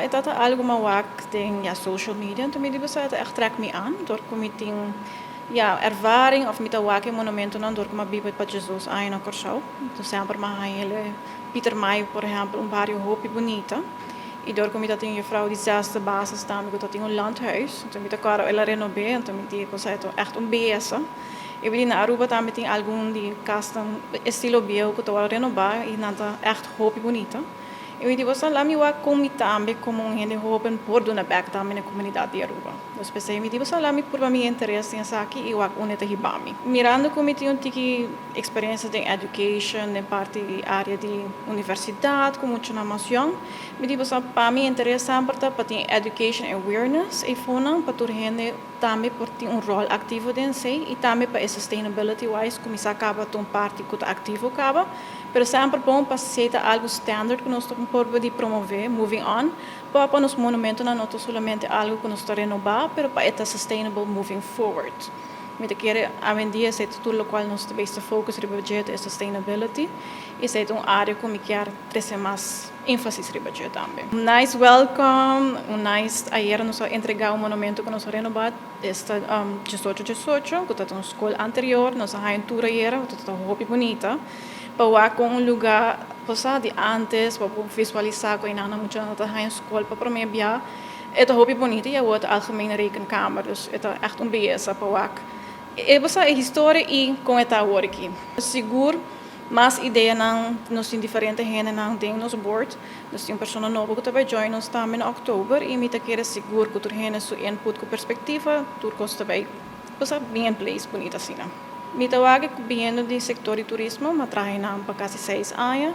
E ta algo m'a wak den, ja, social media, anto mi di bo sa, e ta echt trek mi aan, door ku mi tin, ja, ervaring of mi ta wak e monumentonan door ku mi a biba pa 12 aña na Kòrsou. Anto semper m'a haña hele Pietermaai, por ehèmpel, un bario hopi bunita. I door ku mi tin juffrouw di zesde basis tambe ku tin un landhuis. Anto mi ta kòrda el a renobá, anto mi di bo sa, e ta echt un beyesa. I na Aruba tambe tin algun di kas estilo bieu ku ta renobá i nan ta echt hopi bunita. I mi di bo sa, laga mi wak kon mi tambe komo un hende hóben por duna bèk tambe na komunidat di Aruba. Dus p'esei mi di bo sa, laga mi purba mi interes den esaki i wak unda ta hiba mi. Mirando ku mi tin un tiki eksperensia den education, den parti di área di universidat, ku muchanan mas yòn, mi di bo sa, pa mi interes semper ta pa tin education awareness eifonan pa tur hende tambe por tin un ròl aktivo den esei i tambe pa e sustainability wise kuminsá kaba un parti ku ta aktivo kaba. Pero semper bon pa ta algo standard ku nos por di promové moving on, pa nos monumentonan no ta solamente algo ku nos ta renobá, pero pa ta sustainable moving forward. Mi ta kere awendia esei tur lokual nos ta basta focus riba dje e sustainability i esei un área ku mi ke trese mas énfasis riba dje tambe. Un nice welcome, un nice ayera nos a entregá un monumento ku nos a renobá, esta 18 18, ku ta un skol anterior, nos a haña tur ayera, ku ta hopi bunita, pa wak un lugá pasá di antes, pa visualisá ku einan mucha ta haña skol pa promé bia. E ta hopi bunita i awor ta Algemene Rekenkamer, dus e ta echt un beyesa pa wak. E basta e historia i kon e ta awor aki. Sigur, mas ideanan, nos tin diferente hendenan den nos board, nos tin un persona nobo ku ta bai join nos tambe na òktober i mi ta kere sigur ku tur hende su input ku perspektiva, tur kos ta bai basta bin in place bunita asina. Mi ta wak biniendo di sektor di turismo, m'a traha einan pa kasi 6 aña.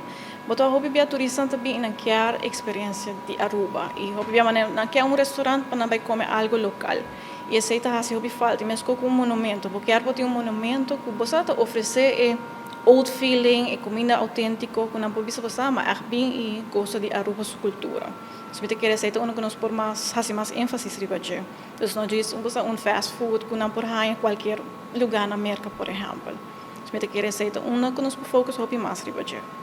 Bo ta hopi bia turista ta bin nan ke eksperensia di Aruba. I hopi bia nan ke un restorant pa nan bai kome algo lokal. I esei ta hasi hopi falta. I meskos ku un monumento. Bo ke por tin un monumento ku bo ta ofresé e old feeling, e kuminda outéntiko ku nan por bisa bo sa, m'a echt bin i gosa di Aruba su kultura. Dus mi ta kere esei ta uno ku nos por mas hasi mas énfasis riba dje. Dus no djis un un fast food ku nan por haña kualke lugá na Merka, por ehèmpel. Dus mi ta kere esei ta uno ku nos por focus hopi mas riba dje.